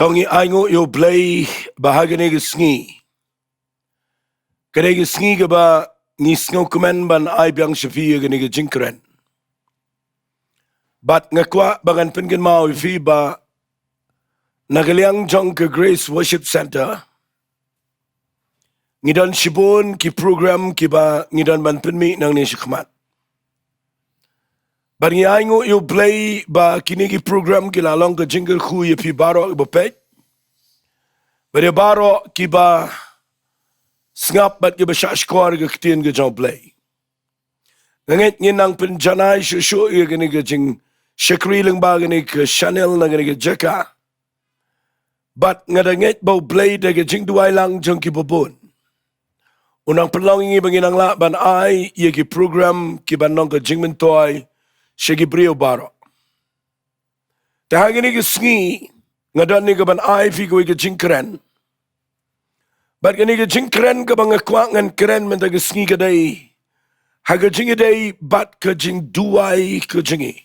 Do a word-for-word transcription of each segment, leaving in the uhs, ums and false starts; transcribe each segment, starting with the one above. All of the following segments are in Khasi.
To ngi ainguh ïa U Blei ba ha kane ka sngi, kane ka sngi kaba ngi sngewkmen ban ai biang sha phi ïa kane ka jingkren. Bad nga kwah ba ngan pynkynmaw ïa phi ba na ka liang jong ka Grace Worship Centre, ngi don shibun ki program kiba ngi don ban pynmih nangne shakhmat. Bad ngi ainguh ïa U Blei ba kine ki program ki la long ka jingkyrkhu ïa phi baroh kiba peit, bad ïa baroh kiba sngap bad kiba shahshkor ïa ka ktien ka jong U Blei. Nga ngeit ngin nang pynjanai shuh shuh ïa kane ka jingshakri lyngba kane ka channel na kane ka jaka. Bad nga da ngeit ba U Blei da ka jingduwai lang jong kiba bun un nang pynlong ïa ngi ba ngin nang lah ban ai ïa ki program kiban long ka jingmyntoi sha ki briew baroh. Te ha kane ka sngi nga don ïa kaban ai phi kawei ka jingkren. Bad kane ka jingkren kaba nga kwah ngan kren mynta ka sngi ka dei ha ka jingïadei bad ka jingduwai ka jong ngi.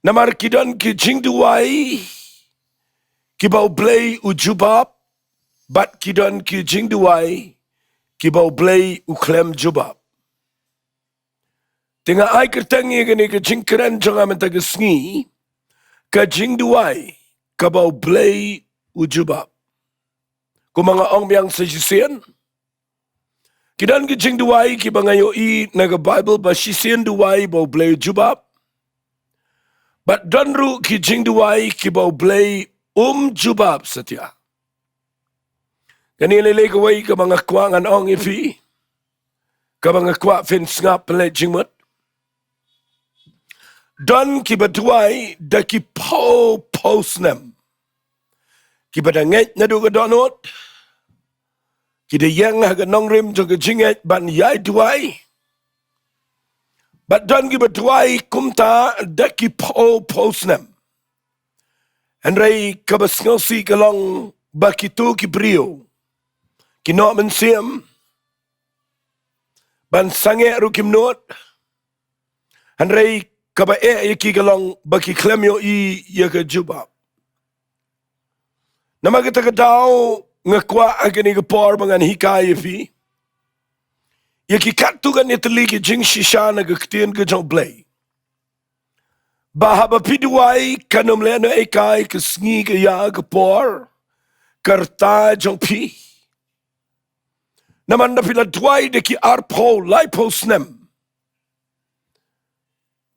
Namar ki don ki jingduwai kiba U Blei u jubab, bad ki don ki jingduwai kiba U Blei u khlem jubab. Te nga ai kyrteng ïa kane ka jingkren jong nga mynta ka sngi, ka jingduwai kaba U Blei u jubab. Kumba nga ong biang sa shisien, ki don ki jingduwai kiba nga ïohi na ka Baibl ba shisien duwai ba U Blei u jubab. Bad don ruh ki jingduwai kiba U Blei um jubab satia. Kane lei lei kawei kaba nga kwah ngan ong ïa phi, kaba nga kwah phin sngap pynleit jingmut. Don kiba duwai da ki phew phew snem, kiba da ngeit naduh ka dohnud, ki da ïeng ha ka nongrim jong ka jingngeit ban ïai duwai. Bad don kiba duwai kumta da ki phew phew snem. Hynrei kaba sngewsih ka long ba kito ki briew ki noh mynsiem, ban sangeh ruh kim nud. Hynrei kaba eh ïa ki ka long ba ki khlem ïohi ïa ka jubab. Namar kata ka daw nga kwah ha kane ka por ba ngan hikai ïa phi ïa ki katto katne tylli ki jingshisha na ka ktien ka jong U Blei, ba haba phi duwai kan ym lehnohei kai ka sngi ka ïa ka por ka rta jong phi. Namar da phi la duwai da ki arphew laiphew snem,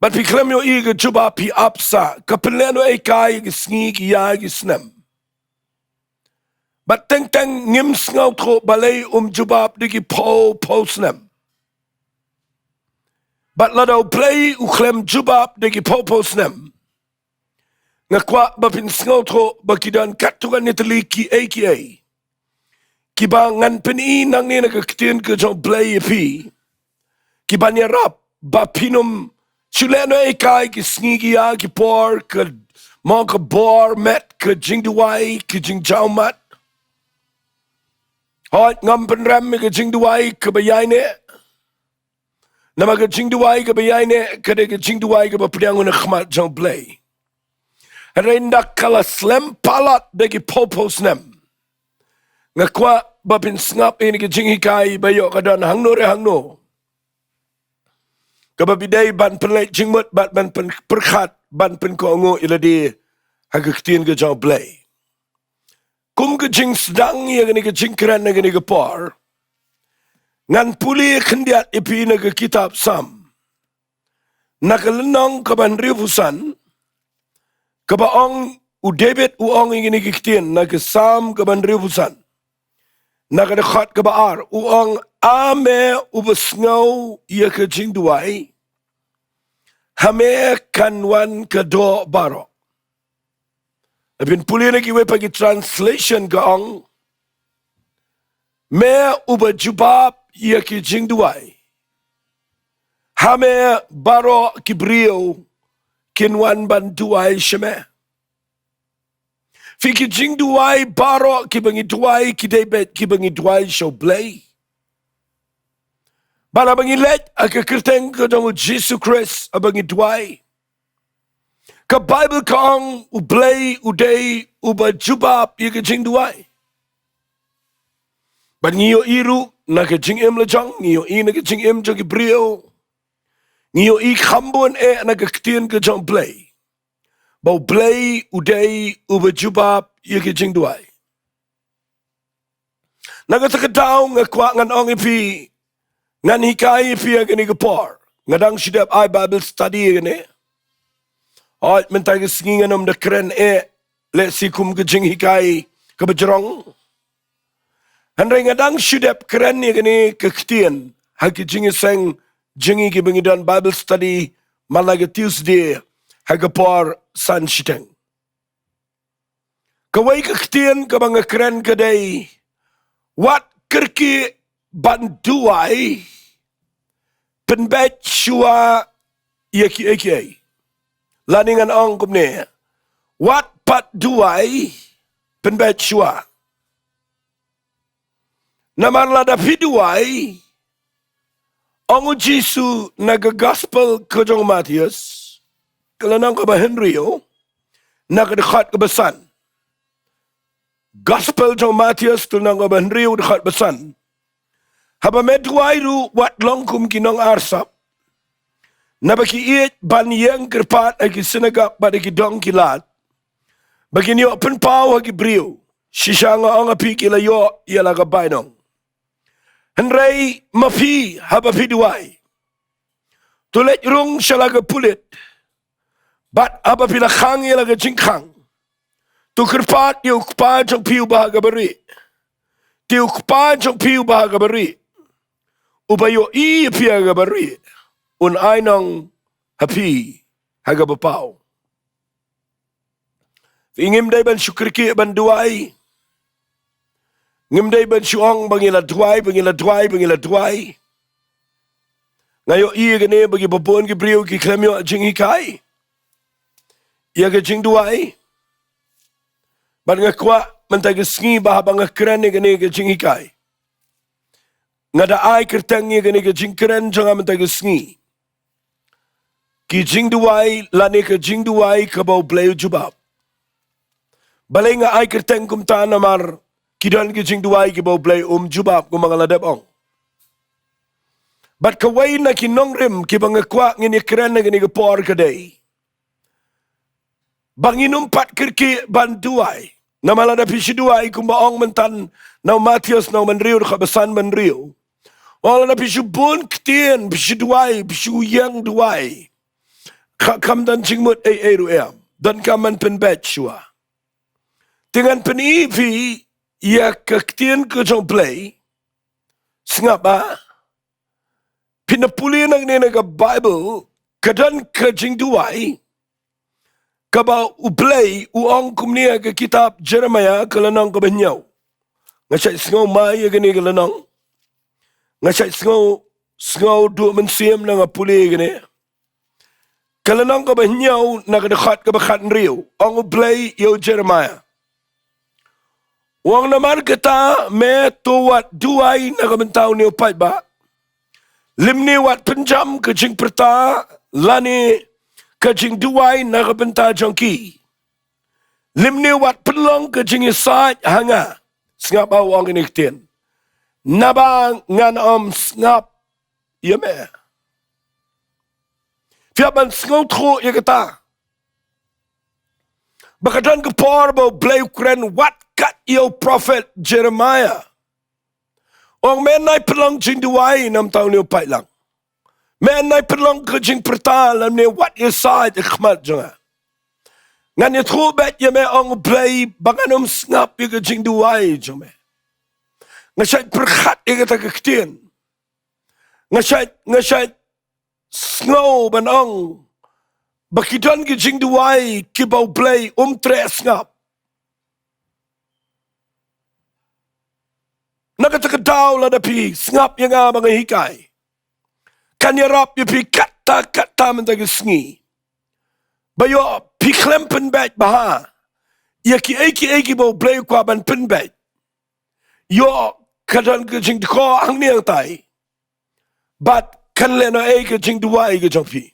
bad phi khlem ïohi ka jubab, phi ap sah, ka pynlehnohei kai ka sngi ka ïa ka snem. Bad teng teng ngim sngewthuh balei um jubab da ki phew phew snem. Bad lada U Blei u khlem jubab da ki phew phew snem, nga kwah ba phin sngewthuh ba ki don katto katne tylli kiei kiei kiba ngan pyni nangne na ka ktien ka jong U Blei ïa phi, kiban ïarap ba phin ym shu lehnohei kai ki sngi ki ïa ki por, ka mo ka bor met, ka jingduwai, ka jingjaw mat. Hooid, ngam pynrem ïa ka jingduwai kaba ïaineh. Namar ka jingduwai kaba ïaineh ka dei ka jingduwai kaba pdiang ha khmat jong U Blei. Hynrei ynda ka la slem palat da ki phew phew snem, nga kwah ba phin sngap ïa kane ka jinghikai ba ïoh ka don hangno re hangno kaba phi dei ban pynleit jingmut bad ban pynpyrkhat, ban pynkohnguh ïa lade ha ka ktien ka jong U Blei. Kum ka jingsdang ïa kane ka jingkren ha kane ka por, ngan pule khyndiat ïa phi na ka kitab Salm, na ka lynnong kaba hynriewphew san, kaba ong, u David u ong ïa kine ki ktien na ka Salm kaba hynriewphew san, na ka dkhot kaba ar, u ong, A me uba sngew ïa ka jingduwai, ha me kan wan ka doh baroh. Phin pule na kiwei pat ki translation ka ong, Me uba jubab ïa ki jingduwai, ha me baroh ki briew kin wan ban duwai sha me. Phi, ki jingduwai baroh kiba ngi duwai ki dei beit kiba ngi duwai sha U Blei. Bad haba ngi leit ha ka kyrteng ka jong U Jisu Khrist haba ngi duwai, Ka Baibl ka ong U Blei u dei uba jubab ïa ka jingduwai. Bad ngi ïohi ruh na ka jingim la jong, ngi ïohi na ka jingim jong ki briew, ngi ïohi kham bun eh na ka ktien ka jong U Blei, ba U Blei u dei uba jubab ïa ka jingduwai. Na kata ka daw nga kwah ngan ong ïa phi, ngan hikai ïa phi ha kane ka por. Nga dang shu dep ai Bible study ïa kane. Hooid, mynta ka sngi ngan ym da kren eh lehse kum ka jinghikai kaba jrong. Hynrei nga dang shu dep kren ïa kane ka ktien ha ki jingïaseng jong ngi kiba ngi don Bible study man la ka Tuesday ha ka por san shiteng. Kawei ka ktien kaba nga kren ka dei, wat kyrkieh ban duwai pynbeit shuwa ïa kiei kiei. Lane ngan ong kumne, wat pat duwai pynbeit shuwa. Namar lada phi duwai, ong U Jisu na ka Gospel ka jong u Mathaios, ka lynnong kaba hynriew, na ka dkhot kaba san. Gospel jong u Mathaios, ka lynnong kaba hynriew, dkhot ba san. Haba me duwai ruh, wat long kum ki nongarsap, naba ki ïeit ban ïeng kyrpad ha ki synagog bad ha ki dong ki lad, ba kin ïoh pynpaw ha ki briew. Shisha nga ong ha phi, ki la ïoh ïa la ka bainong. Hynrei ma phi, haba phi duwai, to leit rung sha la ka pulit, bad haba phi la khang ïa la ka jingkhang, to kyrpad ïa U Kpa jong phi uba ha kaba rieh. Te U Kpa jong phi uba ha kaba rieh, uba ïohi ïa phi ha kaba rieh, un ai nong ha phi ha kaba paw. Phi, ngim dei ban shu kyrkieh ban duwai. Ngim dei ban shu ong ba ngi la duwai, ba ngi la duwai, ba ngi la duwai. Nga ïohi ïa kane ba kiba bun ki briew ki khlem ïoh jinghikai ïa ka jingduwai. Bad nga kwah mynta ka sngi ba haba nga kren ïa kane ka jinghikai, nga da ai kyrteng ïa kane ka jingkren jong nga mynta ka sngi, ki jingduwai lane ka jingduwai kaba U Blei u jubab. Balei nga ai kyrteng kumta? Namar ki don ki jingduwai kiba U Blei um jubab, kumba nga la dep ong. Bad kawei na ki nongrim kiba nga kwah ngin ïa kren ha kane ka por ka dei ba ngin ym pat kyrkieh ban duwai. Namar lada phi shu duwai, kumba ong mynta na u Mathaios lynnong ba hynriew, dkhot ba san bad hynriew, ong lada phi shu bun ktien, phi shu duwai, phi shu ïeng duwai, ka, kam don jingmut ei ei ruh em. Donkam ban pynbeit shuwa. Te ngan pyni ïa phi ïa ka ktien ka jong U Blei. Sngap ba phin da pule nangne na ka Baibl, ka don ka jingduwai kaba U Blei u ong kumne ha ka kitab Jeremaïah, ka lynnong kaba hynñiew. Nga shait sngew mai ïa kane ka lynnong. Nga shait sngew, sngew duh mynsiem na nga pule ïa kane. Ka lynnong kaba hynñiew, na ka dkhot kaba khathynriew, ong U Blei ïa u Jeremaïah. U ong, namar kata me to wat duwai na ka bynta une u paidbah, lymne wat pynjam ka jingpyrta lane ka jingduwai na ka bynta jong ki, lymne wat pynlong ka jingïasaid ha nga. Sngap ba u ong kine ki ktien, naba ngan ym sngap ïa me. Phi hap ban sngewthuh ïa kata, ba ka don ka por ba U Blei u kren wat kat ïa u prophet Jeremaïah. U ong, men ai pynlong jingduwai na ka bynta une u paidlang. Men ai pynlong ka jingpyrta lymne wat ïasaid ha khmat jong nga. Ngan ïathuh beit ïa me, ong U Blei, ba ngan ym sngap ïa ka jingduwai jong me. Nga shait pyrkhat ïa kata ka ktien. Nga shait, nga shait sngew ban ong ba ki don ki jingduwai kiba U Blei um treh sngap. Na kata ka daw, lada phi sngap ïa nga ba nga hikai, kan ïarap ïa phi katta katta mynta ka sngi, ba ïoh phi khlem pynbeit bha ïa kiei kiei kiba U Blei u kwah ban pynbeit. Ïoh ka don ka jingdkhoh hangne hangtai, bad kan lehnohei ka jingduwai ka jong phi.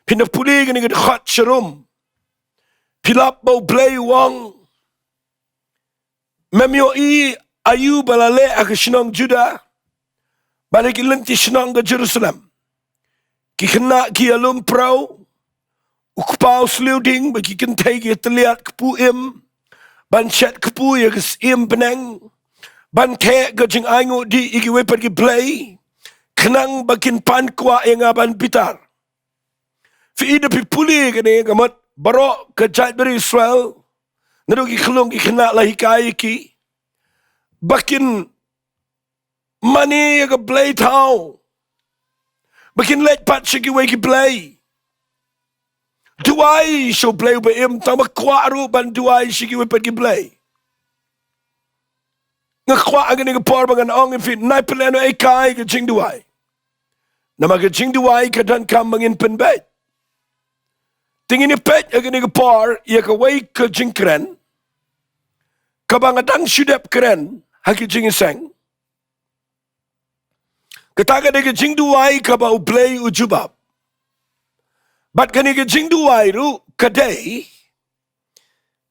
Phin da pule kane ka dkhot sharum. Phi lap ba U Blei u ong, mem ïohi aïu ba la leh ha ka shnong Juda bad ha ki lynti shnong ka Jerusalem? Ki khynnah ki ïalum pyrau, u kpa u sliu ding, bad ki kynthei ki tylliat kpu im, ban shet kpu ïa ka syiem bneng, ban theh ka jingainguh dih ïa kiwei pat ki blei, khnang ba kin pan kwah ïa nga ban bitar. Phi i, da phi pule kane ka mut baroh ka jaitbynriew Israel, naduh ki khyllung ki khynnah, la hikai ïa ki ba kin mane ïa ka blei thaw, ba kin leit pat sha kiwei ki blei. Duwai sha U Blei uba im, tang ba kwah ruh ban duwai sha kiwei pat ki blei. Nga kwah ha kane ka por ba ngan ong ïa phi, nai pynlehnoh ïa ka, ïa ka jingduwai. Namar ka jingduwai ka donkam ba ngin pynbeit. Te ngin ïa peit ha kane ka por ïa kawei ka jingkren kaba nga dang shu dep kren ha ki jingïaseng. Kata ka dei ka jingduwai kaba U Blei u jubab. Bad kane ka jingduwai ruh ka dei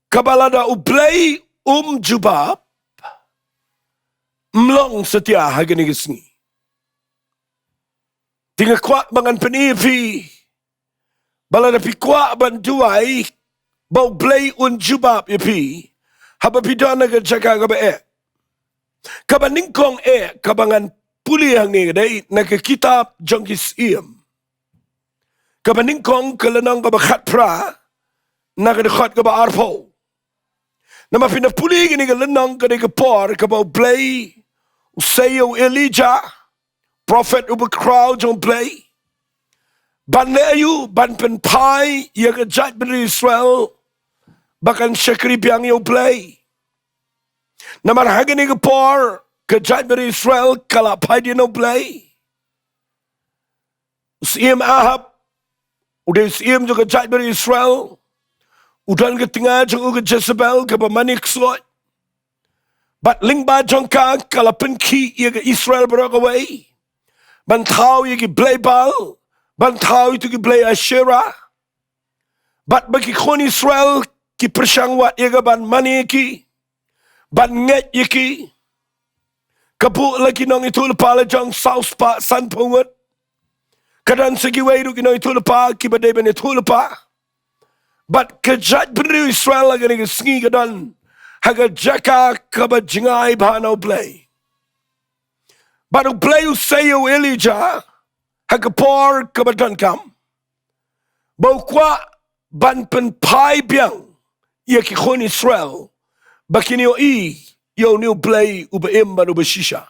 kaba lada U Blei um jubab, ym long satia ha kane ka sngi. Te nga kwah ba ngan pyni ïa phi ba lada phi kwah ban duwai ba U Blei un jubab ïa phi, haba phi don ha ka jaka kaba eh. Kaba nyngkong eh kaba ngan pule hangne ka dei na ka kitab jong ki Syiem. Kaba nyngkong, ka lynnong kaba khatphra, na ka dkhot kaba arphew. Namar phin da pule kane ka lynnong, ka dei ka por kaba U Blei u sei ïa u Elijah, prophet uba khraw jong U Blei, ban leh aïu? Ban pynphai ïa ka jaitbynriew Israel ba kan shakri biang ïa U Blei. Namar ha kane ka por ka jaitbynriew Israel ka la phai dien na U Blei. U Syiem Ahab, u dei u syiem jong ka jaitbynriew Israel, u don ka tnga jong u ka Jezebel kaba mane ksuid. Bad lyngba jong ka, ka la pynkhih ïa ka Israel baroh kawei ban thaw ïa ki blei Baal, ban thaw ïa kito ki blei Asherah. Bad ba ki khun Israel ki pyrshang wat ïa ka ban mane ïa ki, ban ngeit ïa ki. Ka buh la ki nongïathuhlypa la jong saw spah sanphew ngut. Ka don sa kiwei ruh ki nongïathuhlypa kiba dei ban ïathuhlypa. Bad ka jaitbynriew Israel ha kane ka sngi ka don ha ka jaka kaba jngai bha na U Blei. Bad U Blei u sei ïa u Elijah ha ka por kaba donkam ba u kwah ban pynphai biang ïa ki khun Israel ba kin ïohi ïa une U Blei uba im bad uba shisha.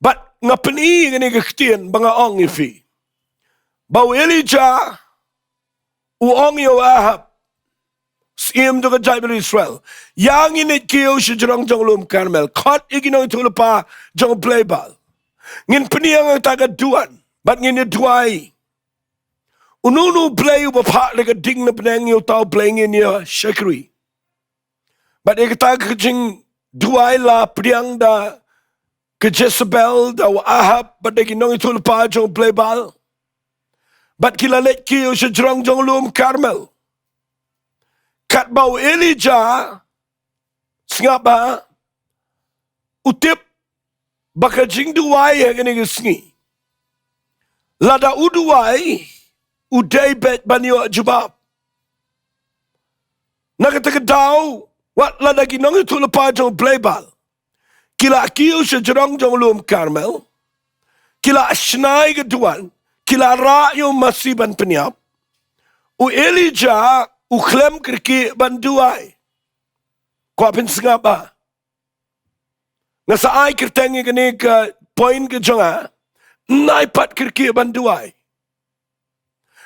Bad nga pyni kane ka ktien ba nga ong ïa phi ba u Elijah u ong ïa u Ahab, syiem jong ka jaitbynriew Israel, ïa ngin ïa kiew sha jrong jong u lum Karmel, khot ïa ki nongïathuhlypa jong u blei Baal. Ngin pynïeng ïa kata ka duwan bad ngin ïa duwai. Uno uno u blei uba phah da ka ding na bneng, ïa uta u blei ngin ïa shakri. Bad ïa kata ka jingduwai la pdiang da ka Jezebel, da u Ahab, bad da ki nongïathuhlypa jong u blei Baal. Bad ki la leit kiew sha jrong jong u lum Karmel. Katba u Elijah, sngap bha, u tip ba ka jingduwai ha kane ka sngi, lada u duwai, u dei beit ban ïoh jubab. Na kata ka daw, wat lada ki nongïathuhlypa jong u blei Baal ki la kiew sha jrong jong u lum Karmel, ki la shna ïa ka duwan, ki la rah ïa u masi ban pynïap, u Elijah u khlem kyrkieh ban duwai. Kwah phin sngap bha. Nga sa ai kyrteng ïa kane ka point ka jong nga, nai pat kyrkieh ban duwai.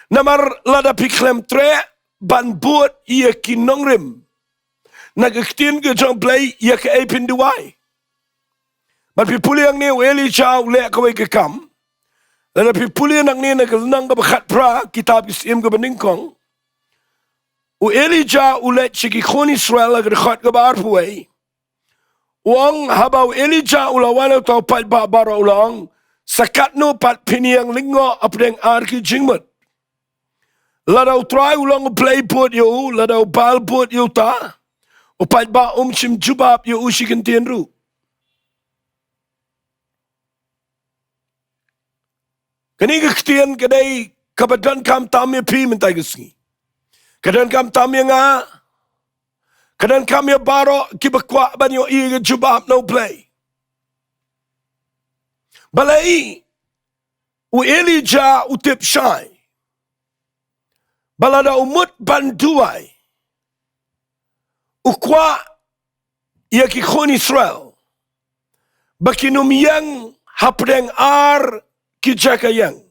Namar lada phi khlem treh ban bud ïa ki nongrim na ka ktien ka jong u Blei, ïa kaei phin duwai? Bad phi pule hangne u Elijah u leh kawei ka kam. Lada phi pule nangne na ka lynnong kaba khatphra, kitab ki Syiem kaba nyngkong, u Elijah u leit sha ki khun Israel ha ka dkhot kaba arphew wei. U ong, haba u Elijah u la wan ïa uta u paidbah baroh u la ong, Sa katno pat phin ïeng lyngngoh hapdeng ar ki jingmut? Lada U Trai u long U Blei bud ïa u, lada u Baal bud ïa uta, u paidbah um shym jubab ïa u shi kyntien ruh. Kane ka ktien ka dei kaba donkam tam ïa phi mynta ka sngi. Ka donkam tam ïa nga. Ka donkam ïa baroh kiba kwah ban ïohi ïa ka jubab na U Blei. Balei u Elijah u tip shai ba lada u mut ban duwai, u kwah ïa ki khun Israel ba kin ym ïeng hapdeng ar ki jaka ïeng?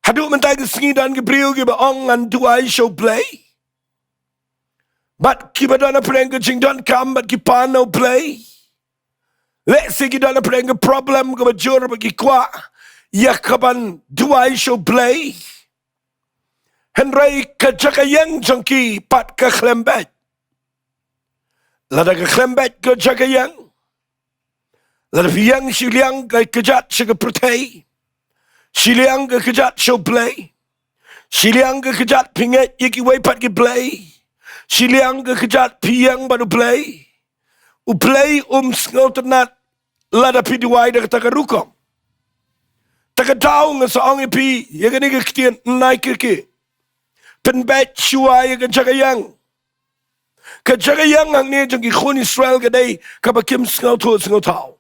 Haduh mynta ka sngi don ki briew kiba ong ngan duwai sha U Blei, bad kiba don hapdeng ka jingdonkam bad ki pan na U Blei. Lehse ki don hapdeng ka problem kaba jur bad ki kwah ïa kaban duwai sha U Blei. Hynrei ka jaka ïeng jong ki pat ka khlem beit. Lada ka khlem beit ka jaka ïeng, lada phi ïeng shiliang ka kjat sha ka pyrthei, shiliang ka kjat sha U Blei, shiliang ka kjat phi ngeit ïa kiwei pat ki blei, shiliang ka kjat phi ïeng bad U Blei, U Blei um sngewtynnat lada phi duwai da kata ka rukom. Ta ka daw nga sa ong ïa phi ïa kane ka ktien, nai kyrkieh. Pynbeit shuwa ïa ka jaka ïeng. Ka jaka ïeng hangne jong ki khun Israel ka dei kaba kim sngewthuh sngewthaw.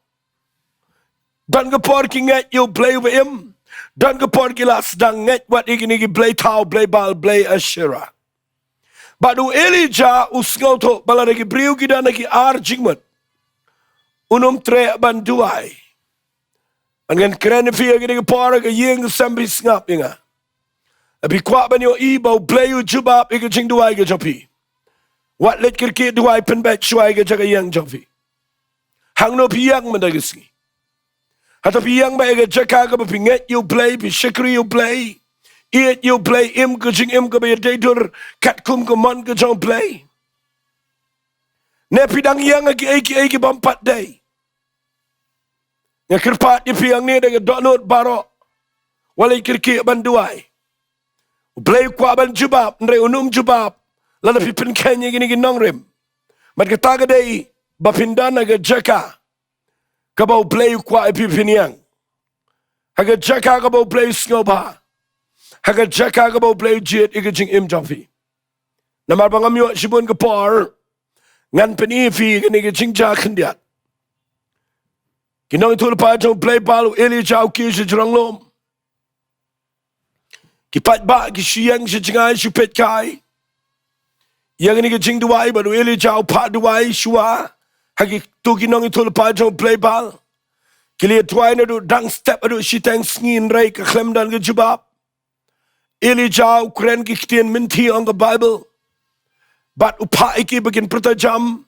Don ka por ki ngeit ïa U Blei uba im. Don ka por ki la sdang ngeit wat ïa kine ki blei thaw, blei Baal, blei Asherah. Bad u Elijah u sngewthuh ba lada ki briew ki don ha ki ar jingmut, un ym treh ban duwai. Ngan kren ïa phi ha kane ka por, ha ka ïing, sem phi sngap ïa nga. Lada phi kwah ban ïohi ba U Blei u jubab ïa ka jingduwai ka jong phi, wat leit kyrkieh, duwai pynbeit shuwa ïa ka jaka ïeng jong phi. Hangno phi ïeng mynta ka sngi? Hato phi ïeng beit ha ka jaka kaba phi ngeit ïa U Blei, phi shakri ïa U Blei, ïeit ïa U Blei, im ka jingim kaba ïadei dur katkum ka mon ka jong U Blei? Ne phi dang ïeng ha kiei kiei ki bym pat dei? Nga kyrpad ïa phi hangne da ka dohnud baroh, wat leit kyrkieh ban duwai. U Blei u kwah ban jubab, hynrei un ym jubab lada phi pynkheiñ ïa kine ki nongrim. Bad kata ka dei ba phin don ha ka jaka kaba U Blei u kwah ïa phi phin ïeng, ha ka jaka kaba U Blei u sngewbha, ha ka jaka kaba U Blei u jied ïa ka jingim jong phi. Namar ba ngam ïoh shibun ka por, ngan pyni ïa phi kane ka jingjia khyndiat. Ki nongïathuhlypa jong U Blei Baal, u Elijah u kiew sha jrong lum. Ki paidbah ki shu ïeng sha jngai shu peit kai ïa kane ka jingduwai, bad u Elijah u phah duwai shuwa ha kito ki nongïathuhlypa jong U Blei Baal. Ki la duwai naduh dang step haduh shiteng sngi, hynrei ka khlem don ka jubab. Elijah u kren ki ktien mynthi, ong ka Baibl, bad u phah ïa ki ba kin pyrta jam.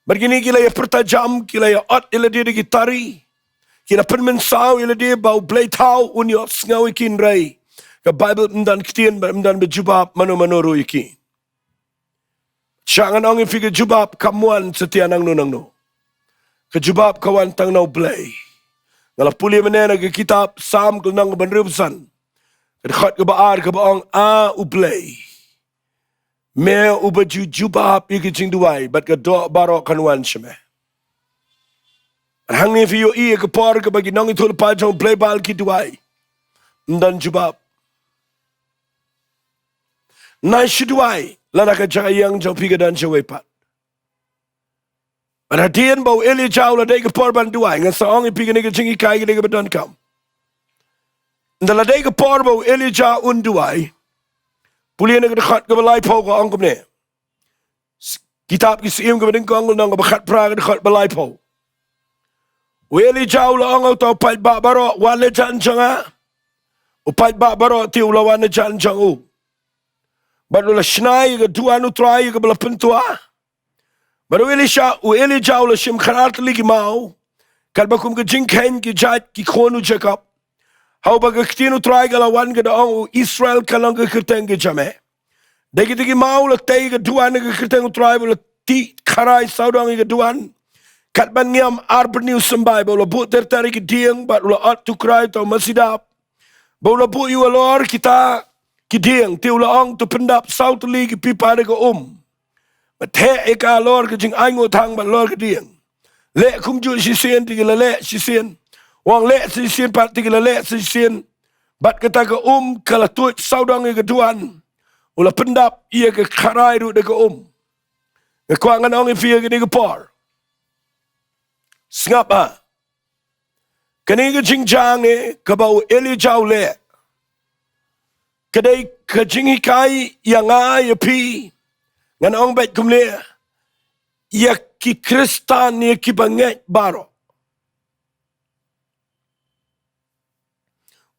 Bad kine ki la ïa pyrta jam, ki la ïa ot ïa lade da ki tari, ki la pynmynsaw ïa lade ba U Blei thaw un ïohsngew ïa ki, hynrei ka Baibl ym don ktien, bad ym don ba jubab mano mano ruh ïa ki. Sha ngan ong ïa phi, ka jubab kam wan satia nangno nangno. Ka jubab ka wan tang na U Blei. Nga la pule mynne na ka kitab Salm ka lynnong kaba hynriewphew san, ka dkhot kaba ar, kaba ong, A U Blei, me uba ju jubab ïa ka jingduwai, bad ka doh baroh kan wan sha me. Hangne phi ïohi ïa ka por kaba ki nongïathuhlypa jong U Blei Baal ki duwai, ym don jubab. Nai shu duwai lada ka jaka ïeng jong phi ka don shawei pat. Bad hadien ba u Elijah u la dei ka por ban duwai, ngan sa ong ïa phi kane ka jinghikai ka dei kaba donkam. Ynda la dei ka por ba u Elijah un duwai, pule na ka dkhot kaba laiphew, ka ong kumne. Kitab Ki Syiem kaba nyngkong, lynnong kaba khatphra, ka dkhot ba laiphew. U Elijah u la ong ha uta u paidbah baroh, wan na jan jong nga. U paidbah baroh te u la wan na jan jong u, bad u la shna ïa ka duwan U Trai ïa kaba la pyntua. Bad u Elisha, u Elijah u la shim khadar tylli ki maw, katba kum ka jingkheiñ ki jait ki khun u Jakob. Ha uba ka ktien U Trai ka la wan ka da ong, U Israel, ka long ka kyrteng ka jong me. Da kita ki maw u la tei ïa ka duwan ha ka kyrteng U Trai, bad u la tih kharai sawdong ïa ka duwan. Katba ngiam ar bynriew symbai, ba u la buh ter ter ïa ki dieng, bad u la ot to krai to masidap. Ba u la buh ïa u halor kita ki dieng, te u la ong to pyndap saw tylli ki paidbah da ka um. Bad theh ïa ka halor ka jingainguh thang bad halor ka dieng. Leh kumjuh shisien te ki la leh shisien. U ong leh shisien pat te ki la leh shisien. Bad kata ka um ka la tuid sawdong ïa ka duwan. U la pyndap ïa ka kharai ruh da ka um. Nga kwah ngan ong ïa phi ïa kane ka por. Sngap ha. Kane ka jingjia ne kaba u Elijah u leh. Ka dei ka jinghikai ïa nga ïa phi. Ngan ong beit kumne. Ïa ki Khristan ïa ki bangeit baroh.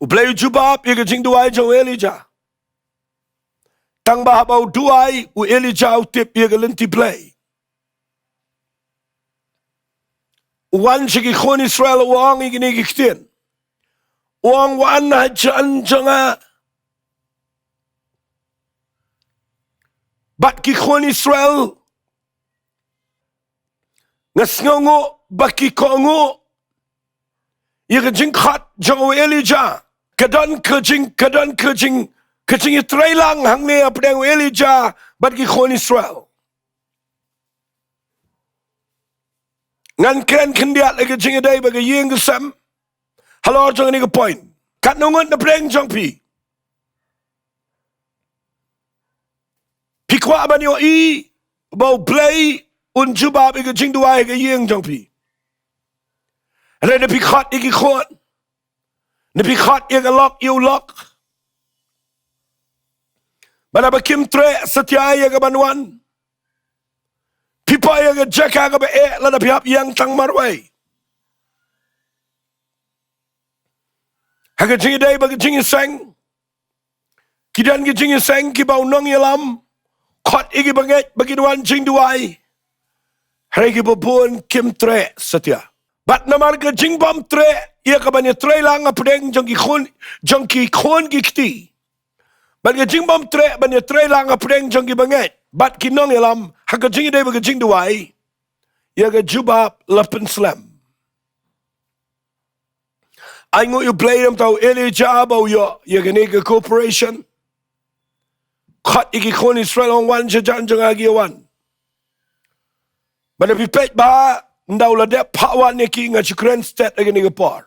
U Blei u jubab ïa ka jingduwai jong u Elijah. Tang ba haba u duwai u Elijah u tip ïa ka lynti Blei. U wan sha ki khun Israel u ong ïa kine ki ktien. U ong wan ha jan jong nga. Bad ki khun Israel. Nga sngewnguh ba ki kohnguh ïa ka jingkhot jong u Elijah. Ka don ka jing, ka don ka jing, ka jingïatreilang hangne hapdeng u Elijah bad ki khun Israel. Ngan kren khyndiat ïa ka jingïadei bad ka ïing ka sem. Halor jong kane ka point. Katno ngut na pdeng jong phi? Phi kwah ban ïohi ba u Blei un jubab ïa ka jingduwai ha ka ïing jong phi. Hynrei lada phi khot ïa ki khun. Lada phi khot ïa ka lok ïa u lok. Bad haba kim treh satia ïa ka ban wan. Phi poi ïa ka jaka kaba eh lada phi hap ïeng tang marwei. Ha ka jingïadei bad ka jingïaseng. Ki don ki jingïaseng kiba u nongïalam. Khot ïa ki bangeit ba kin wan jingduwai. Hynrei kiba bun kim treh satia. Bad namar ka jingbym treh ïa ka ban ïatreilang hapdeng jong ki khun, jong ki khun ki kti. Bad ka jingbym treh ban ïatreilang hapdeng jong ki bangeit. Bad ki nongïalam ha ka jingïadei bad ka jingduwai. Ïa ka jubab la pynslem. Ainguh ïa u Blei namar u Elijah ba u ïoh ïa kane ka cooperation. Khot ïa ki khun Israel ong wan sha jan jong nga ki wan. Bad lada phi peit ba ynda u la dep phah wan ïa ki, nga shu kren stet ïa kane ka por.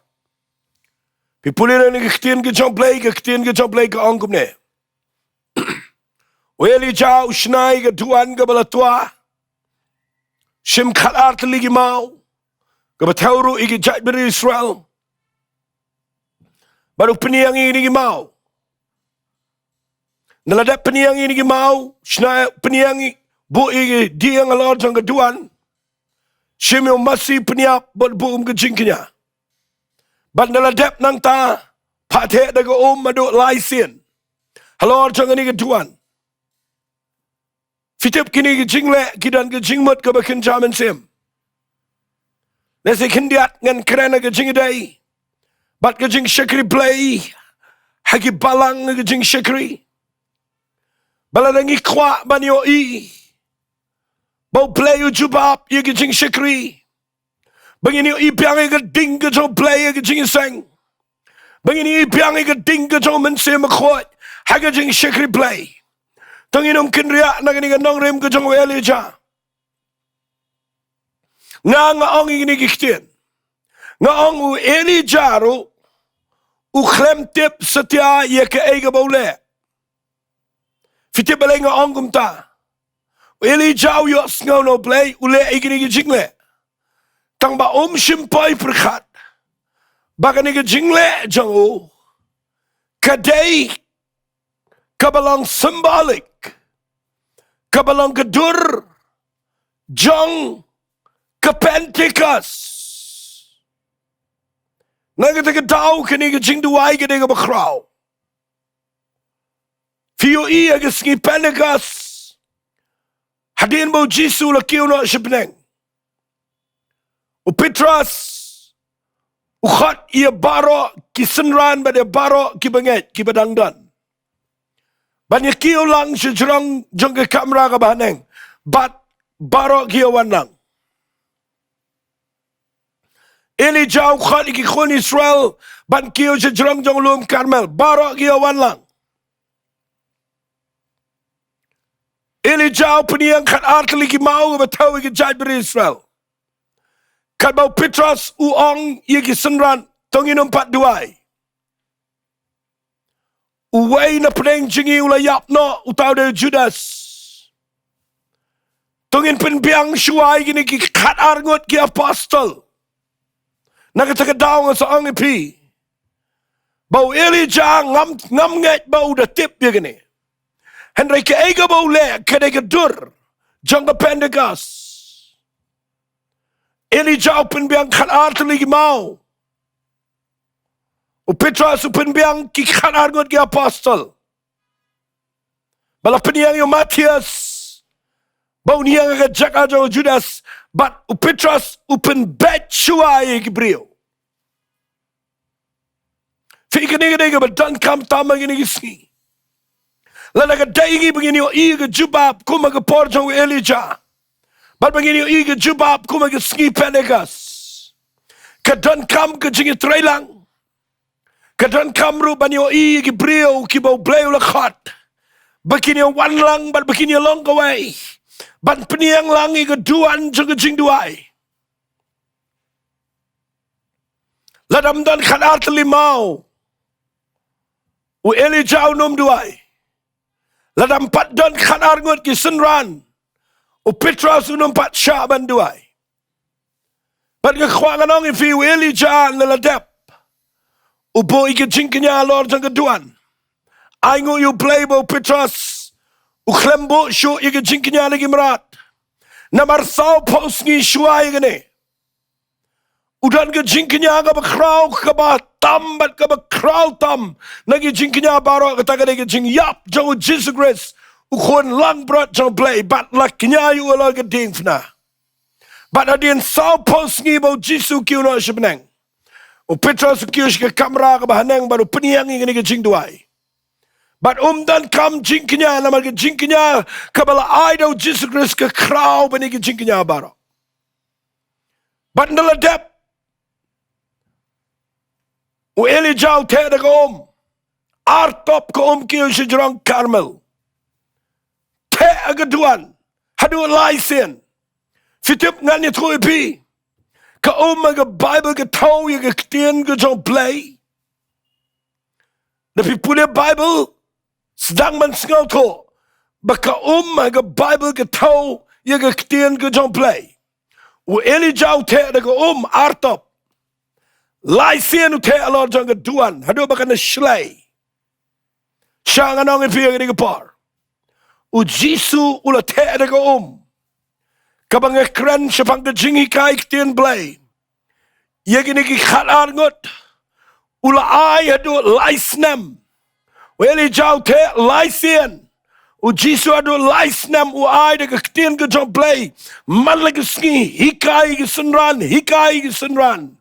Phi pule na kane ka ktien ka jong u Blei, ka ktien ka jong u Blei ka ong kumne. U Elijah u shna ïa ka duwan kaba la twa. Shim khatar tylli ki maw. Kaba thew ruh ïa ki jaitbynriew Israel. Bad u pynïeng ïa kine ki maw. Ynda la dep pynïeng ïa kine ki maw, shna pynïeng ïa, buh ïa ki dieng halor jong ka duwan. Shim ïa u masi pynïap bad buh um ka jingkñia. Bad ynda la dep nangta, phah theh da ka um haduh lai sien. Halor jong kane ka duwan. Phi tip kine ki jingleh, ki don ka jingmut kaba kynja mynsiem. Lehse khyndiat ngan kren ha ka jingïadei bad ka jingshakri Blei ha ki balang ka jingshakri. Ba lada ngi kwah ban ïohi ba u Blei u jubab ïa ka jingshakri. Ba ngin ïohi biang ïa ka ding ka jong u Blei ha ka jingïaseng. Ba ngin ïohi biang ïa ka ding ka jong u Mynsiem Bakhuid ha ka jingshakri Blei. To ngin ym kynriah na kane ka nongrim ka jong u Elijah. Nga, nga ong ïa kine ki ktien. Nga ong u Elijah ruh u khlem tip satia ïa kaei kaba u leh. Phi tip balei nga ong kumta? U Elijah u ïohsngew na u Blei, u leh ïa kine ki jingleh. Tang ba um shym poi pyrkhat ba kane ka jingleh jong u ka dei kaba long symbolic, kaba long ka dur jong ka Pentecost. Na kata ka daw kane ka jingduwai ka dei kaba khraw. Phi ïohi ha ka sngi Pentecost, hadien ba u Jisu u la kiew noh sha bneng, u Petros u khot ïa baroh ki synran bad ïa baroh ki bangeit kiba dang don ban ïa kiew lang sha jrong jong ka kamra kaba haneng, bad baroh ki ïa wan lang. Elijah u khot ïa ki khun Israel ban kiew sha jrong jong u lum Karmel. Baroh ki ïa wan lang. Elijah u pynïeng khatar tylli ki maw kaba thew ïa ki jaitbynriew Israel. Katba u Petros u ong ïa ki synran, to ngin ym pat duwai. Uwei na pdeng jong ngi u la ïap noh, uta u dei u Judas. To ngin pynbiang shuwa ïa kine ki khatar ngut ki apostol. Na kata ka daw nga sa ong ïa phi ba u Elijah ngam, ngam ngeit ba u da tip ïa kine. Hynrei kaei kaba u leh ka dei ka dur jong ka Pentecost. Elijah u pynbiang khatar tylli ki maw. U Petros u pynbiang ki khatar ngut ki apostol. Ba la pynïeng ïa u Matthias ba un ïeng ha ka jaka jong u Judas, bad u Petros u pynbeit shuwa ïa ki briew. Phi, kane ka dei kaba donkam tam ha kine ki sngi. Lada ka dei ngi ba ngin ïohi ïa ka jubab kum ha ka por jong u Elijah, bad ba ngin ïohi ïa ka jubab kum ha ka sngi Pentecost, ka donkam ka jingïatreilang. Ka donkam ruh ban ïohi ïa ki briew kiba u Blei u la khot ba kin ïa wan lang bad ba kin ïa long kawei ban pynïeng lang ïa ka duwan jong ka jingduwai. Lada ym don khatar tylli maw, u Elijah un ym duwai. Lada ym pat don khatar ngut ki synran, u Petros un ym pat shah ban duwai. Bad nga kwah ngan ong ïa phi, u Elijah na la dep u buh ïa ka jingkñia halor jong ka duwan. Ai nguh ïa u Blei ba u Petros u khlem buh shuh ïa ka jingkñia na ki mrad. Namar sawphew sngi shuwa ïa kane u don ka jingkñia kaba khraw, kaba tam bad kaba khraw tam na ki jingkñia baroh. Kata ka dei ka jingïap jong u Jisu Khrist, u Khun langbrot jong u Blei, bad la kñia ïa u halor ka diengphna. Bad hadien sawphew sngi ba u Jisu u kiew noh sha bneng, u Petros u kiew sha ka kamra kaba haneng bad u pynïeng ïa kane ka jingduwai. Bad um donkam jingkñia, namar ka jingkñia kaba la ai da u Jisu Khrist ka khraw ban ïa ka jingkñia baroh. Bad na la dep u Elijah u theh da ka um. Ar top ka um kiew sha jrong Karmel. Theh ha ka duwan haduh lai sien. Phi tip ngan ïathuh ïa phi, ka um ha ka Baibl ka thew ïa ka ktien ka jong u Blei. Da phi pule Baibl, sdang ban sngewthuh ba ka um ha ka Baibl ka thew ïa ka ktien ka jong u Blei. U Elijah u theh da ka um ar top. Lai sien u theh halor jong ka duwan haduh ba kan da shlei. Sha ngan ong ïa phi ha kane ka por, u Jisu u la theh da ka um. Kaba nga kren shaphang ka jinghikai ktien Blei ïa kine ki khatar ngut, u la ai haduh lai snem. U Elijah u theh lai sien. U Jisu haduh lai snem u ai da ka ktien ka jong u Blei. Man la ka sngi hikai ki synran, hikai ki synran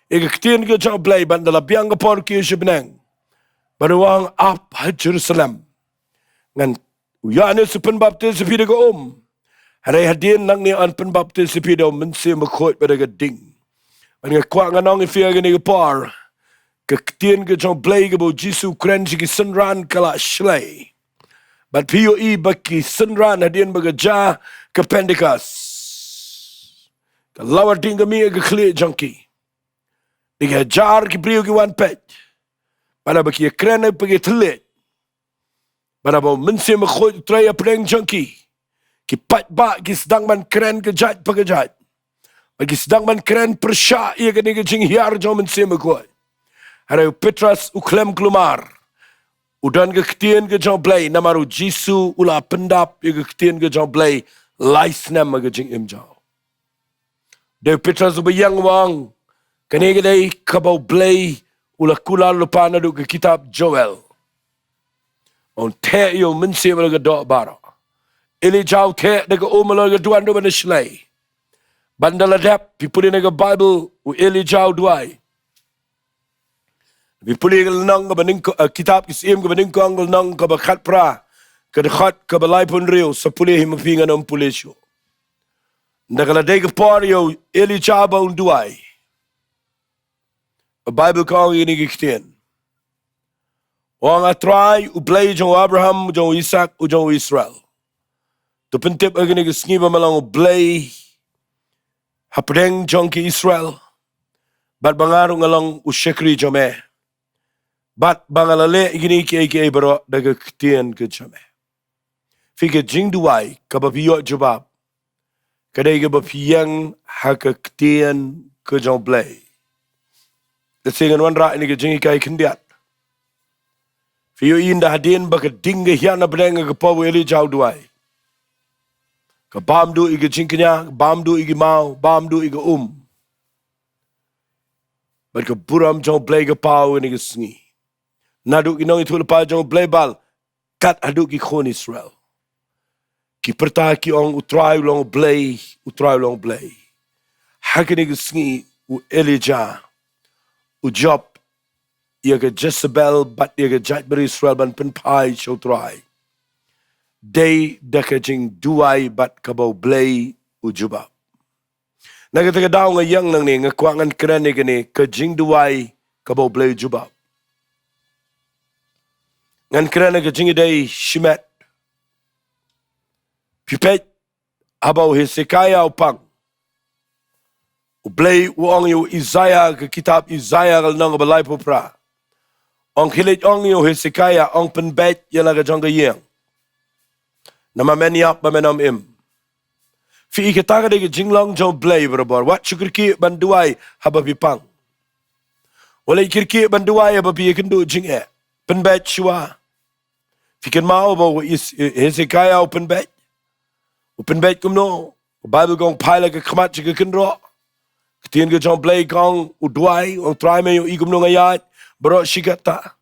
ïa ka ktien ka jong u Blei, bad na la biang ka por u kiew sha bneng bad u ong, ap ha Jerusalem. Ngan, u Ïoannis u pynbaptis ïa phi da ka um, hynrei hadien nangne yn pynbaptis ïa phi da u Mynsiem Bakhuid bad da ka ding. Bad nga kwah ngan ong ïa phi ha kane ka por, ka ktien ka jong u Blei kaba u Jisu u kren sha ki synran ka la shlei. Bad phi ïohi ba ki synran hadien ba ka jia ka Pentecost, ka lawar ding ka mih ha ka khlieh jong ki. Dei ki hajar ki briew ki wan peit. Bad haba ki ïakren ha ki thylliej, bad haba u Mynsiem Bakhuid u trei hapdeng jong ki, ki paidbah ki sdang ban kren ka jait pa ka jait. Bad ki sdang ban kren pyrshah ïa kane ka jinghiar jong u Mynsiem Bakhuid. Hynrei u Petros u khlem kulmar. U don ka ktien ka jong u Blei, namar u Jisu u la pyndap ïa ka ktien ka jong u Blei lai snem ha ka jingim jong u. Dei u Petros uba ïeng u ong, kane ka dei kaba u Blei u la kular lypa naduh ka kitab Joel. Un theh ïa u Mynsiem halor ka doh baroh. Elijah u theh da ka um halor ka duwan haduh ban da shlei. Bad na la dep, phi pule na ka Baibl, u Elijah u duwai. Phi pule ka lynnong kaba nyngkong, eh, kitab Ki Syiem kaba nyngkong, ka lynnong kaba khatphra, ka dkhot kaba laiphew hynriew, sa pule hi ma phi, ngan ym pule shuh. Ynda ka la dei ka por ïa u Elijah ba un duwai, Baibl ka ong ïa kine ki ktien. U ong, A Trai, U Blei jong u Abraham, u jong u Isaak, u jong u Israel, to pyntip ha kine ki sngi ba me long U Blei hapdeng jong ki Israel, bad ba nga ruh nga long u shakri jong me, bad ba nga la leh ïa kine kiei kiei baroh da ka ktien ka jong me. Phi, ka jingduwai kaba phi ïoh jubab ka dei kaba phi ïeng ha ka ktien ka jong U Blei. Lehse ngan wanrah ïa kane ka jinghikai khyndiat. Phi ïohi ynda hadien ba ka ding ka hiar na pdeng ha ka por ba u Elijah u duwai, ka bam duh ïa ka jingkñia, ka bam duh ïa ki maw, bam duh ïa ka um. Bad ka burom jong U Blei ka paw ha kane ka sngi. Naduh ki nongïathuhlypa jong U Blei Baal kat haduh ki khun Israel, ki pyrta ki ong, U Trai u long U Blei, U Trai u long U Blei. Ha kane ka sngi u Elijah u jop ïa ka Jezebel bad ïa ka jaitbynriew Israel ban pynphai sha U Trai. Dei da ka jingduwai bad kaba U Blei u jubab. Na kata ka daw nga ïeng nangne, nga kwah ngan kren ïa kane, ka jingduwai kaba U Blei u jubab. Ngan kren ïa ka jingïadei shimet. Phi peit, haba u Hezekiah u pang, U Blei u ong ïa u Isaiah, ka kitab Isaiah ka lynnong kaba laiphew phra. Ong, khie leit ong ïa u Hezekiah, ong, pynbeit ïa la ka jong ka ïing, namar men ïap ba men ym im. Phi i, kata ka dei ka jinglong jong U Blei barabor. Wat shu kyrkieh ban duwai haba phi pang. Wat leit kyrkieh ban duwai haba phi ïakynduh jingeh. Pynbeit shuwa. Phi kynmaw ba u Is-, Hezekiah u pynbeit? U pynbeit kumno? Ka Baibl ka ong, phai la ka khmat sha ka kynroh. Ka ktien ka jong U Blei ka ong, u duwai, u ong, Trai, me ïohi kumno nga ïaid baroh shi katta.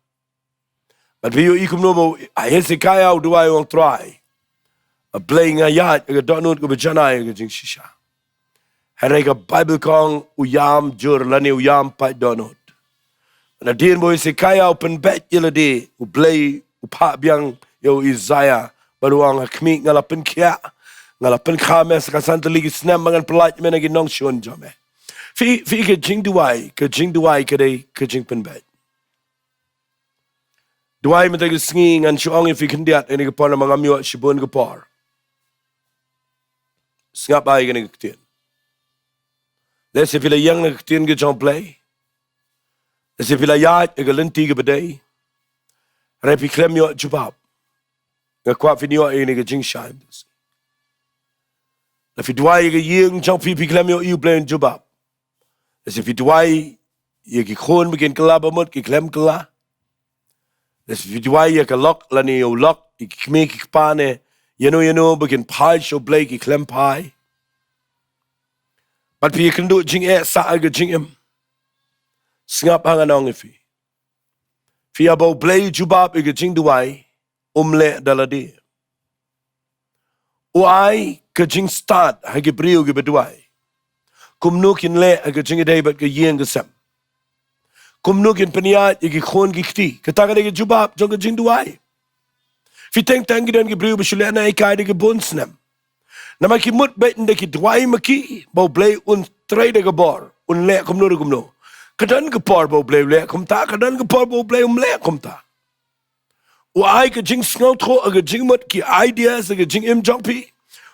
Bad phi ïohi kumno ba u Hezekiah u duwai, u ong, Trai, A Blei, nga ïaid ha ka dohnud kaba janai ha ka jingshisha. Hynrei ka Baibl ka ong, u ïam jur lane u ïam pait dohnud. Nadien ba u Hezekiah u pynbeit ïa lade, U Blei u phah biang ïa u Isaiah bad u ong, ha khmih, nga la pynkhiah, nga la pynkha me sa ka san tylli ki snem, ba ngan pyllait me na ki nongshun jong me. Phi, phi, ka jingduwai, ka jingduwai ka dei ka jingpynbeit. Duwai mynta ka sngi, ngan shu ong ïa phi khyndiat ha kane ka por namar ngam ïoh shibun ka por. Sngap bha ïa kane ka ktien. Lehse phi la ïeng na ka ktien ka jong U Blei. Lehse phi la ïaid ha ka lynti kaba dei. Hynrei phi khlem ïoh jubab. Nga kwah phin ïoh ïa kane ka jingshai. La phi duwai ïa ka ïing jong phi, phi khlem ïohi U Blei un jubab. Lehse phi duwai ïa ki khun ba kin kylla ba mut, ki khlem kylla. Lehse phi duwai ïa ka lok lane ïa u lok, ïa ki kmie ki kpa ne ïano ïano ba kin phai sha U Blei, ki khlem phai. Bad phi ïakynduh jingeh sah ha ka jingim. Sngap ha ngan ong ïa phi. Phi, haba U Blei u jubab ïa ka jingduwai, um leh da lade. U ai ka jingstad ha ki briew kiba duwai kumno kin leh ha ka jingïadei bad ka ïing ka sem. Kumno kin pynïaid ïa ki khun ki kti. Kata ka dei ka jubab jong ka jingduwai. Phi, teng teng ki don ki briew ba shu lehniam ïa ka da ka bun snem. Namar ki mut beit ynda ki duwai ma ki ba U Blei un trei da ka bor, un leh kumno da kumno. Ka don ka por ba U Blei u leh kumta, ka don ka por ba U Blei um leh kumta. U ai ka jingsngewthuh ha ka jingmut, ki ideas ha ka jingim jong phi.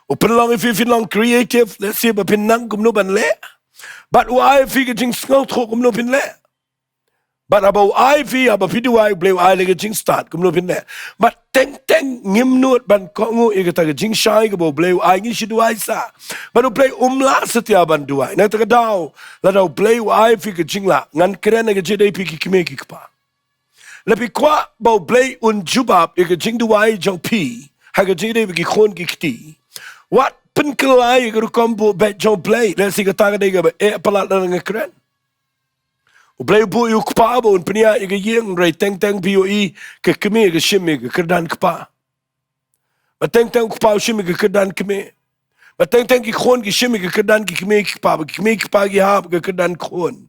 U pynlong ïa phi phin long creative, lehse ba phin nang kumno ban leh. Bad u ai ïa phi ka jingsngewthuh kumno phin leh. Bad haba u ai ïa phi, haba phi duwai, U Blei u ai la ka jingstad kumno phin leh. Bad teng teng ngim nud ban kohnguh ïa kata ka jingshai kaba U Blei u ai, ngi shu duwai sah. Bad U Blei um lah satia ban duwai. Na kata ka daw, lada U Blei u ai ïa phi ka jinglah, ngan kren ha ka jingïadei phi ki kmie ki kpa. La phi kwah ba U Blei un jubab ïa ka jingduwai jong phi ha ka jingïadei bad ki khun ki kti, wat pynkylla ïa ka rukom buh beit jong U Blei. Lehse kata ka dei kaba eh palat lada nga kren. U Blei u buh ïa u kpa ba un pynïaid ïa ka ïing, hynrei teng teng phi ïohi ka kmie ka shim ïa ka kyrdan kpa. Bad teng teng u kpa u shim ïa ka kyrdan kmie. Bad teng teng ki khun ki shim ïa ka kyrdan ki kmie ki kpa, bad ki kmie ki kpa ki hap ïa ka kyrdan khun.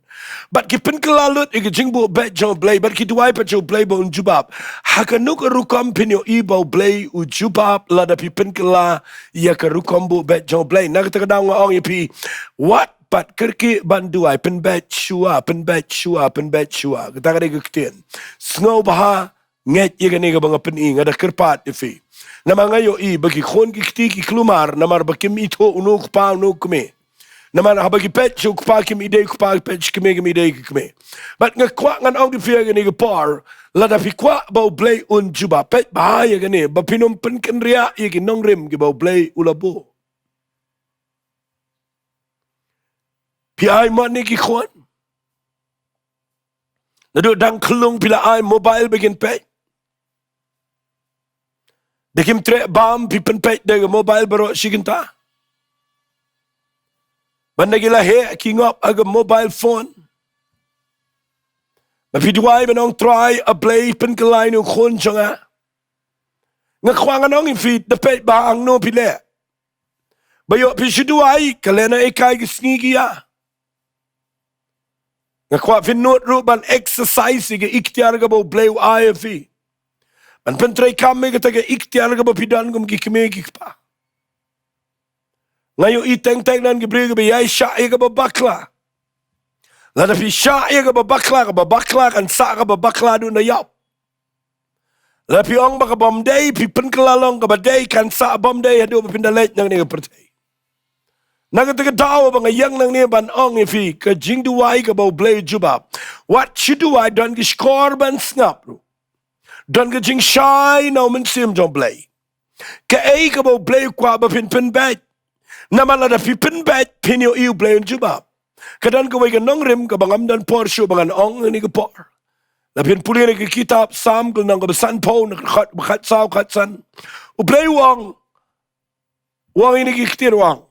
Bad ki pynkylla lut ïa ka jingbuh beit jong U Blei, bad ki duwai pat sha U Blei ba un jubab. Ha kano ka rukom phin ïohi ba U Blei u jubab lada phi pynkylla ïa ka rukom buh beit jong U Blei? Na kata ka daw nga ong ïa phi, wat pat kyrkieh ban duwai, pynbeit shuwa, pynbeit shuwa, pynbeit shuwa. Kata ka dei ka ktien. Sngewbha ngeit ïa kane kaba nga pyni, nga da kyrpad ïa phi. Namar nga ïohi ba ki khun ki kti ki kulmar, namar ba kim ithuh uno u kpa uno u kmie. Namar haba ki peit sha u kpa kim ïadei u kpa, peit sha u kmie kim ïadei u kmie. Bad nga kwah ngan ong ïa phi ha kane ka por, lada phi kwah ba U Blei un jubab, peit bha ïa kane, ba phin ym pynkynriah ïa ki nongrim kiba U Blei u la buh. Phi ai mon ïa ki khun. Naduh dang khyllung phi la ai mobile ba kin peit. Da kim treh bam phi pynpeit da ka mobile baroh shi kynta. Ban da ki la heh ki ngop ha ka mobile phone. Ba phi duwai ban ong Trai, A Blei, pynkylla ïa une u khun jong nga. Nga kwah ngan ong ïa phi, da peit bha hangno phi leh. Ba ïoh phi shu duwai, ka leh na ei kai ka sngi ki ïa. Nga kwah phin nud ruh ban exercise ïa ka iktiar kaba U Blei u ai ïa phi. Ban pyntreikam ïa kata ka iktiar kaba phi don kum ki kmie ki kpa. Nga ïohi teng teng don ki briew kiba ïai shah ïa kaba bakla. Lada phi shah ïa kaba bakla, kaba bakla kan sah kaba bakla haduh na ïap. Lada phi ong ba ka bym dei, phi pynkylla long kaba dei, kan sah bym dei haduh ba phin da leit na kane ka pyrthei. Na kata ka daw ba nga ïeng nangne ban ong ïa phi, ka jingduwai kaba U Blei u jubab, wat shu duwai don ki shkor ban sngap ruh. Don ka jingshai na U Mynsiem jong U Blei. Kaei kaba U Blei u kwah ba phin pynbeit. Namar lada phi pynbeit phin ïohi U Blei un jubab. Ka don kawei ka nongrim kaba ngam don por shuh ba ngan ong ha kane ka por. Lada phin pule na ka kitab Salm ka lynnong kaba sanphew na ka dkhot ba khatsaw khatsan. U Blei u ong, u ong ïa kine ki ktien, u ong,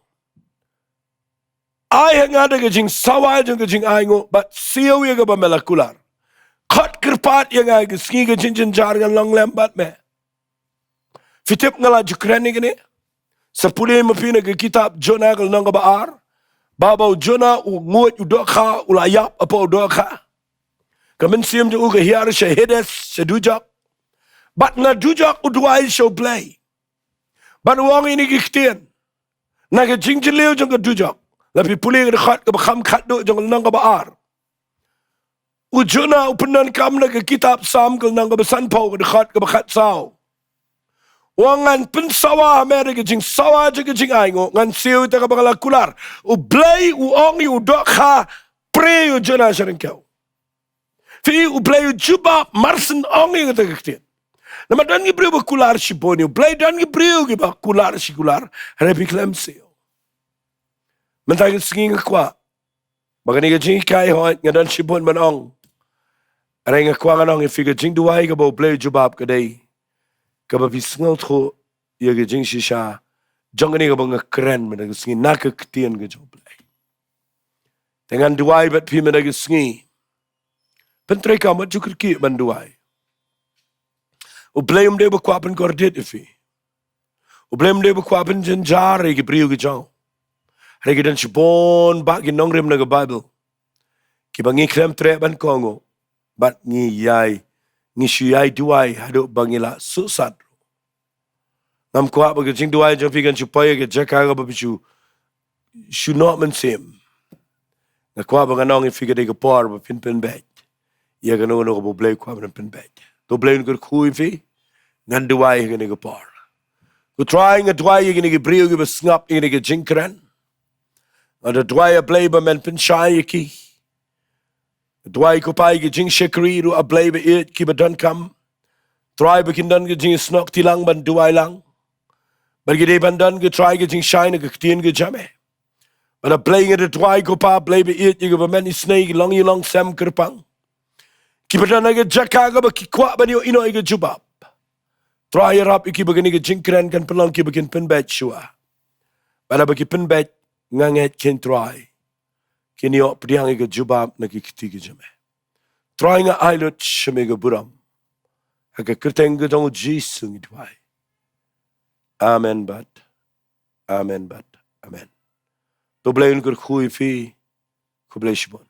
ai ha nga da ka jingsawa jong ka jingainguh bad siew ïa kaba me la kular. Khot kyrpad ïa nga ha ka sngi ka jingjynjar, ngan long lem bad me. Phi tip nga la ju kren ïa kane? Sa pule ma phi na ka kitab Jonah ka lynnong kaba ar. Ba haba u Jonah u nguid u dohkha, u la ïap hapoh u dohkha. Ka mynsiem jong u ka hiar sha Hades, sha dujok. Bad na dujok u duwai sha U Blei. Bad u ong ïa kine ki ktien. Na ka jingjylliew jong ka dujok. Lada phi pule ka dkhot kaba kham khatduh jong ka lynnong kaba ar. U Jonah u pyndonkam na ka kitab Salm ka lynnong kaba sanphew ka dkhot kaba khatsaw. U ong, ngan pynsawa ha me da ka jingsawa jong ka jingainguh, ngan siew ïa kata kaba nga la kular. U Blei u ong ïa u dohkha, prie ïa u Jonah sha ryngkew. Phi, U Blei u jubab marshen ong ïa kata ka ktien. Namar don ki briew ba kular shibun ïa U Blei, don ki briew kiba kular shi kular. Hynrei phi khlem siew. Mynta ka sngi nga kwah ba kane ka jinghikai hooid nga don shibun ban ong. Hynrei nga kwah ngan ong ïa phi, ka jingduwai kaba U Blei u jubab ka dei kaba phi sngewthuh ïa ka jingshisha jong kane kaba nga kren mynta ka sngi na ka ktien ka jong U Blei. Te ngan duwai bad phi mynta ka sngi. Pyntreikam, wat ju kyrkieh ban duwai. U Blei um dei ba kwah pynkordit ïa phi. U Blei um dei ba kwah pynjynjar ïa ki briew ki jong u. Hynrei ki don shibun bah ki nongrim na ka Baibl kiba ngi khlem treh ban kohnguh. Bad ngi ïai, ngi shu ïai duwai haduh ba ngi la suhsat. Ngam kwah ba ka jingduwai jong phi kan shu poi ha ka jaka kaba phi shu, shu noh mynsiem. Nga kwah ba ngan ong ïa phi, ka dei ka por ba phin pynbeit ïa kano kano kaba U Blei u kwah ba phin pynbeit. To U Blei un kyrkhu ïa phi. Ngan duwai ha kane ka por. Ko Trai, nga duwai ïa kine ki briew kiba sngap ïa kane ka jingkren. Nga da duwai, A Blei, ba men pynshai ïa ki. Duwai ko Pa ïa ki jingshakri ruh, A Blei ba ïeit, kiba donkam. Trai, ba kin don ka jingsnoh kti lang ban duwai lang. Ba ki dei ban don ko Trai ka jingshai na ka ktien ka jong me. Bad A Blei, nga da duwai ko Pa, Blei ba ïeit, ïa kiba men isynei, ki longïing longsem kyrpang, kiba don ha ka jaka kaba ki kwah ban ïohi noh ïa ka jubab. Trai, ïarap ïa ki ba kane ka jingkren kan pynlong kiba kin pynbeit shuwa. Bad haba ki pynbeit, nga ngeit keiñ Trai, kin ïoh pdiang ïa ka jubab na ki kti ki jong me. Trai, nga ai lut sha me ka burom. Ha ka kyrteng ka jong U Jisu ngi duwai. Amen bad amen bad amen. To U Blei un kyrkhu ïa phi. Khublei shibun.